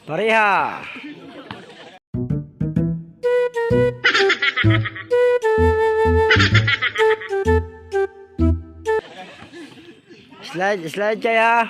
Pareha. Slide, slide kaya.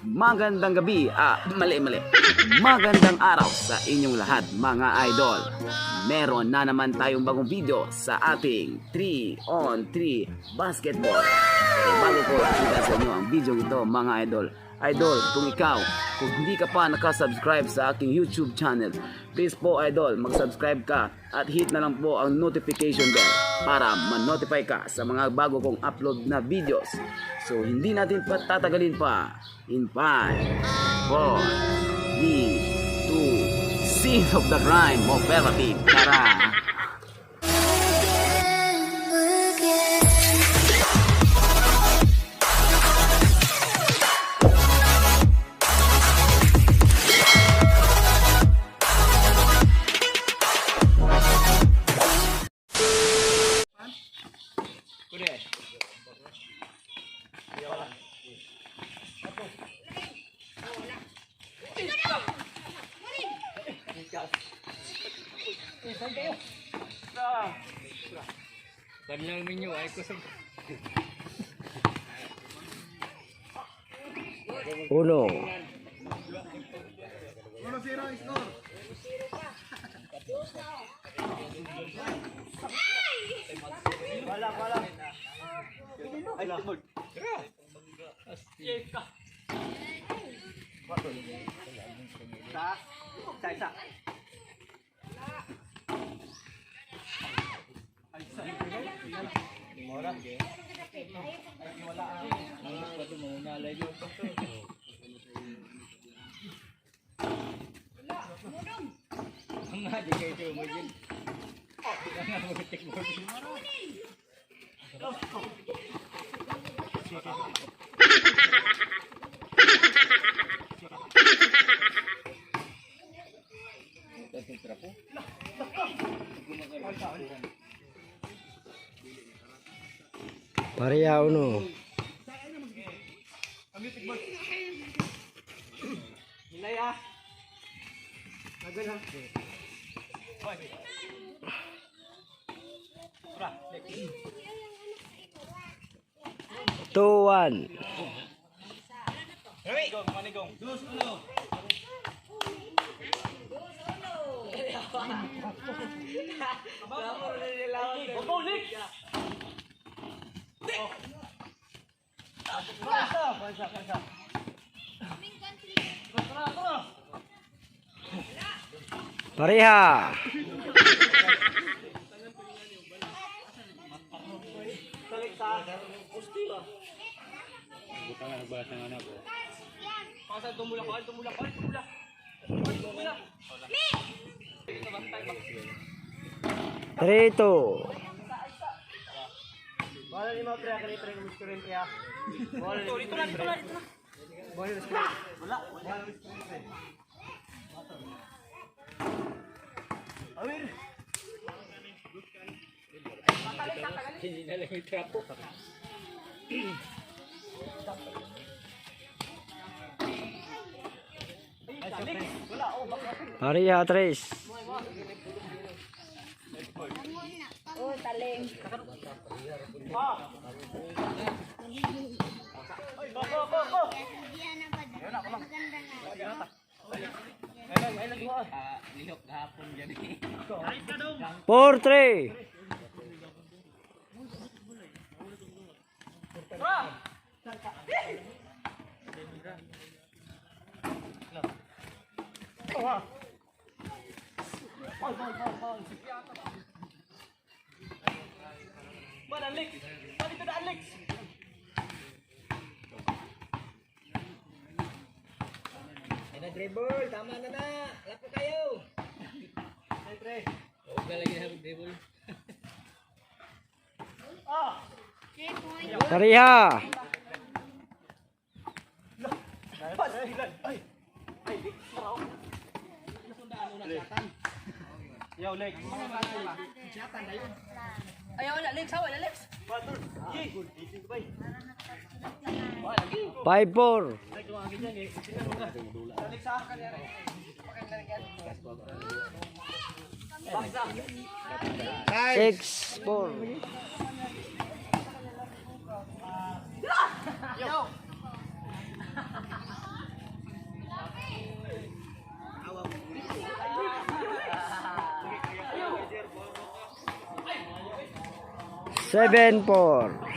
Magandang gabi, mali, mali. Magandang araw sa inyong lahat, mga idol. Meron na naman tayong bagong video sa ating 3 on 3 basketball. Pero bago ko ipakita sa inyo ang video ito, mga idol. Idol, kung ikaw, kung hindi ka pa nakasubscribe sa aking YouTube channel, please po, idol, mag-subscribe ka at hit na lang po ang notification bell para ma-notify ka sa mga bago kong upload na videos. So, hindi natin patatagalin pa. In 5, 4, 3, 2, Scene of the Crime of Therapy. Tara! Uno. Pareha, uno. 2-1. Pareha. 3-2. Pareha, tres. 4-3. Dribble, tama na na. Lapo kayo. Pareha. Ayaw na, Lex. Hawa na, Lex. 5-4. 6-4. 7-4.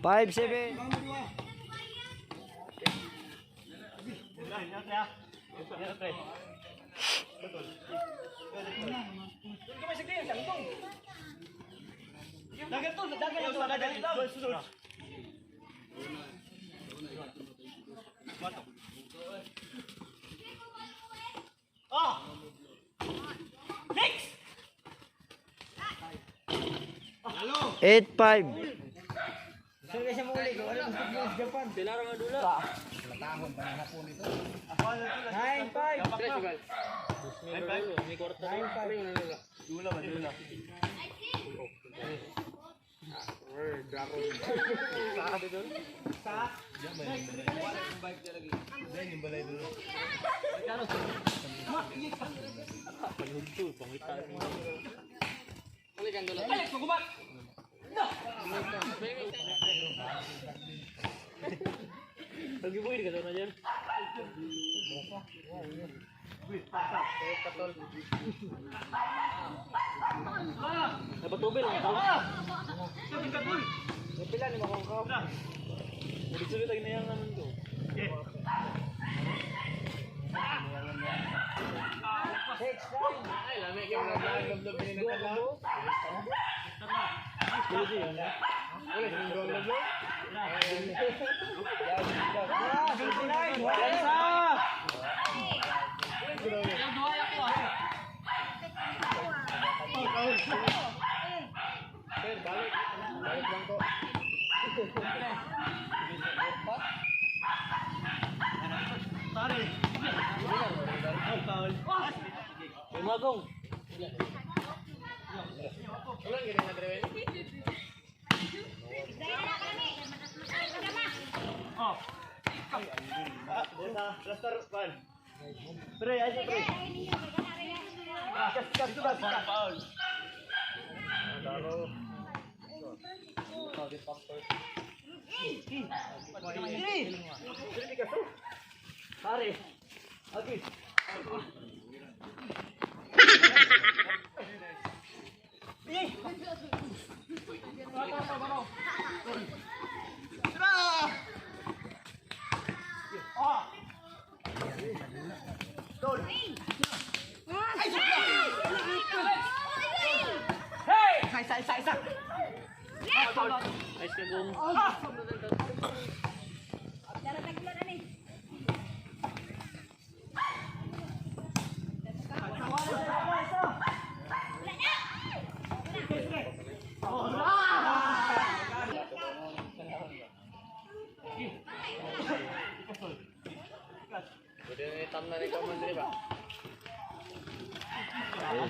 5-7. 8-5.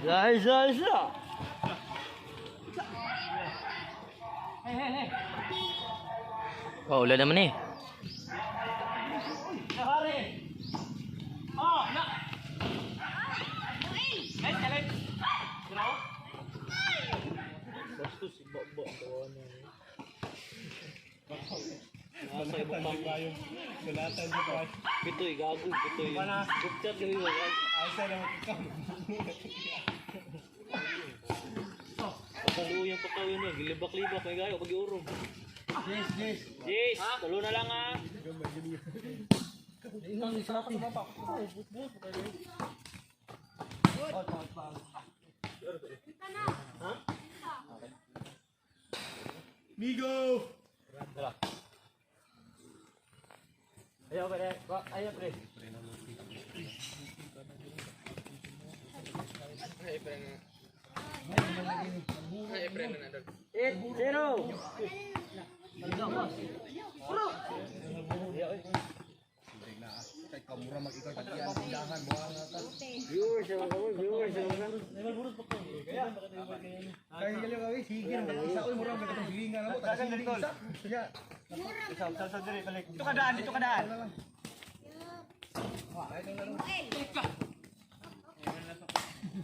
Isa, isa, isa. Oh, wala naman eh. Pitoy, gago, pitoy. Group chat kami ba? Pasaluyang pakawin mo, gilibak-libak, may gayo, pag-iurong. Yes, yes. Yes, tulo na lang ah. Migo! Ayaw pre. Ayaw pre. 8-0. Viewers, ang kamo, viewers, ang kamo. Kaya galing kami, sige nang isa oy murag ka katong silingan namo, taga siling isa. Ya. Dito ka daan, dito ka daan.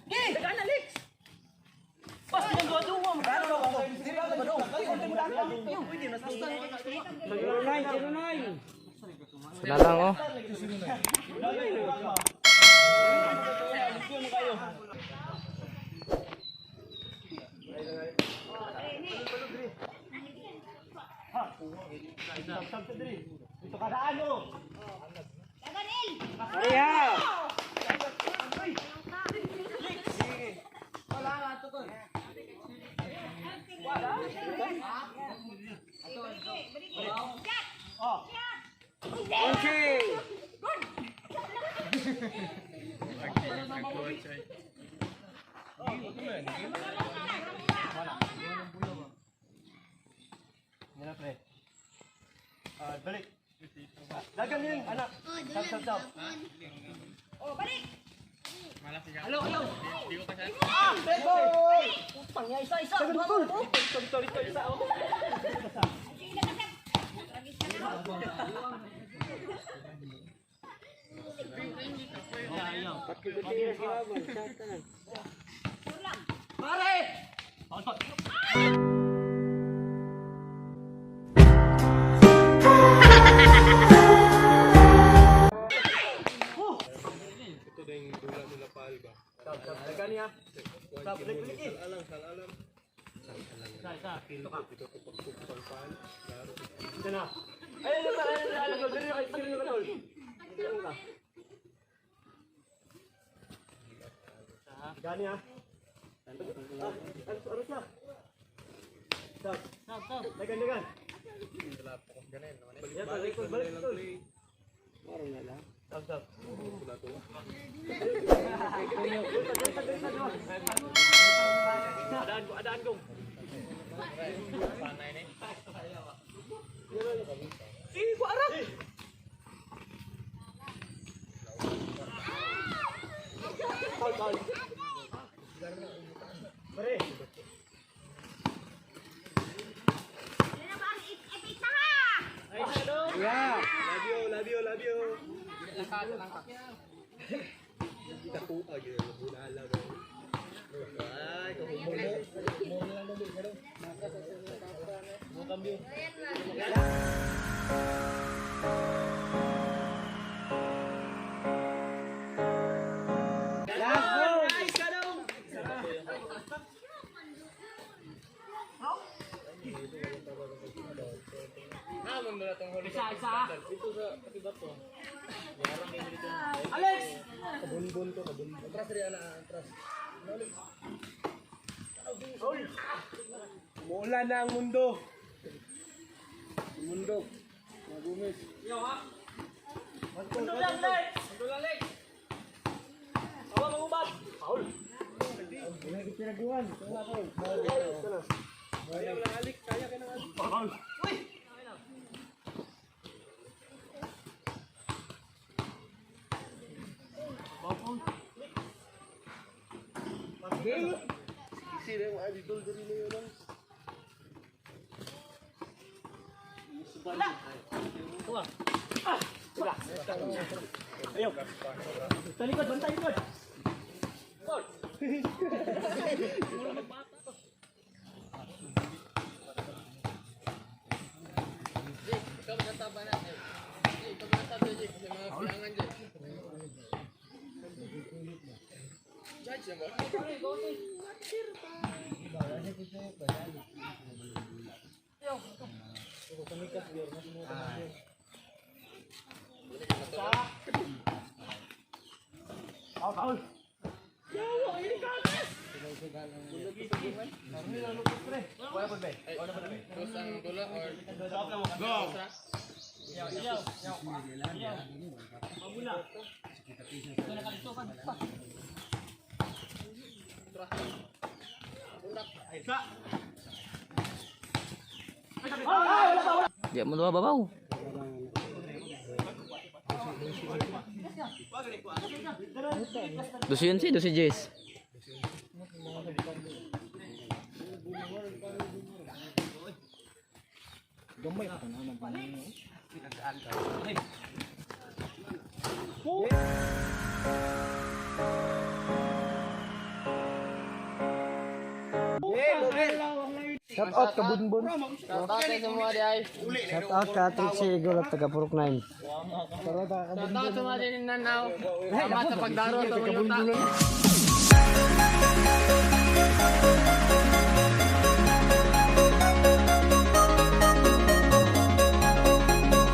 Tagaan, Alex! Pas, ginagawa mo. Kano ka? 09, 09. Sila lang oh. Dito ka daan, oh. Pareha. Okay. Yan na, pre. Ah, balik. Dagan yun, anak. Sab, sab, sab. Oh, balik! Patikuti sa laban. Sa tanan. Sab, sab. Dagan niya. Sab, balik, balik eh. Isa, isa. Ito na. Ay, ay, ay, ay, ay, ay, diri ka, diri ka, tol. Diri ka. Gani ah. Ah, aros, aros na. Sab, sab, sab. Dagan, dagan. Yan, balik, balik, tol. Sab, sab. Adaan ko, adaan ko. Foul, foul. Pare. Yeah. Labio, labio, labio. Kita ko gyud bulala ba. Ay, kahumong mo. Mo na lang dali, pero. Mo kambyo. Last goal. Kabunbon to, kabunbon. Atras rin ana, atras. Umuulan na ang mundo. Mundo. Magumis. Mundo lang, Lex! Mundo lang, Lex! Awa, mangubat! Foul! Kaya mo ng alik, kaya ka ng alik. Sino yung idol diri na yun? Ayaw! Talikod, bantay likod! Di mo luwa babaw. Dosi yun si, dosi Jace. Shout out ka Bunbun. Shout out ka Trixie Eagle at taga Purok 9. Shout out sa mga din nanaw. Salamat sa pagdaro sa mga yuta.